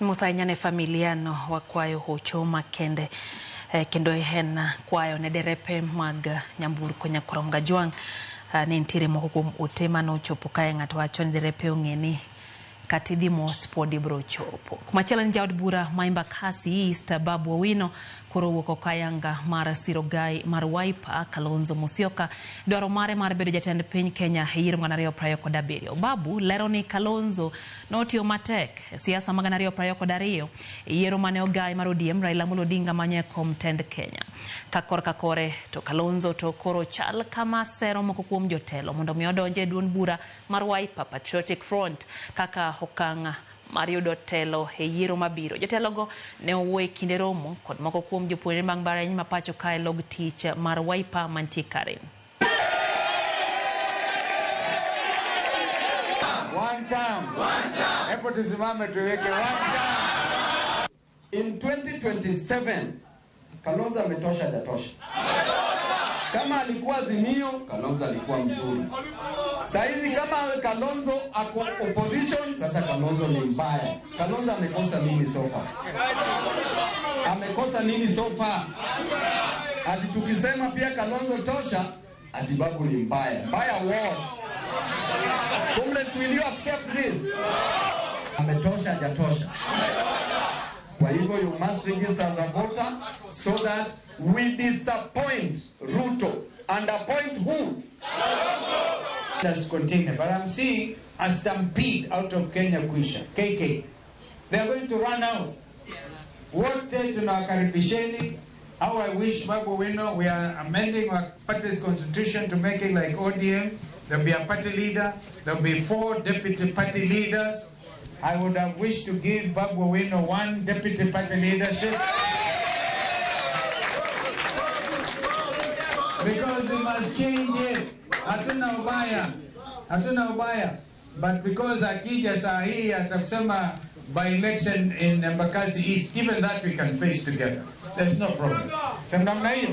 Mos ahinya ne familia no wakwayo hocho makende kendo en kwayo ne derepe mag nyamburko nyakurom Gajwang'. Ne nitiere moko kuom ote mane ochopo kae ng'ato wacho ni derepe ong'e ni kata idhi mos pod ibro chopo. Kumachielo ni jaod bura ma Embakasi East Babu Owino koro owuok oko ayanga mar siro gai mar Wiper Kalonzo Musyoka dwaro mare mar bedo jatend piny Kenya e yiero 2027. Babu lero ni Kalonzo notiyo matek e siasa mag 2022 e yiero mane ogai mar ODM Raila Amolo Odinga manyo e kom tend Kenya. Ka korka kore to Kalonzo to koro chal kama sero moko kuom jotelo mondo mi odonje e duond bura mar Wiper Patriotic Front kaka okang' mar yudo telo e yiero mabiro. Jotelogo ne owuoyo e kinde romo kod moko kuom jopuonjre mag mbalariany ma pacho kae log tich mar Wiper mantie Karen. One term. Hebu tusimame tuweke one term. In 2027 Kalonzo ametosha hajatosha? Kama alikuwa Azimio, Kalonzo alikuwa mzuri. Saizi kama Kalonzo ako opposition, sasa Kalonzo ni mbaya. Kalonzo amekosa nini so far? Amekosa nini so far? Ati tukisema pia Kalonzo tosha, ati Babu ni mbaya. Mbaya what? Comrades, will you accept this? Ametosha hajatosha? Kwa hivyo you must register as a voter so that we disappoint Ruto and appoint who? Let's continue. But I'm seeing a stampede out of Kenya Kwisha, KK. They are going to run out. Wote tunawakaribisheni. How I wish Babu Owino, we are amending our party's constitution to make it like ODM. There'll be a party leader. There'll be 4 deputy party leaders. I would have wished to give Babu Owino 1 deputy party leadership. Because we must change it. Hatuna ubaya. Hatuna ubaya. But because akija saa hii atakusema by election in Embakasi East, even that we can face together. There's no problem. So namna hiyo.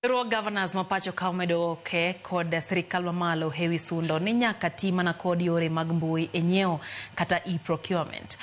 Riwruog governors ma pacho ka omedo oke kod sirikal mamalo ewi sundo ni nyaka ti mana kod yore mag mbui e nyiewo kata e-procurement.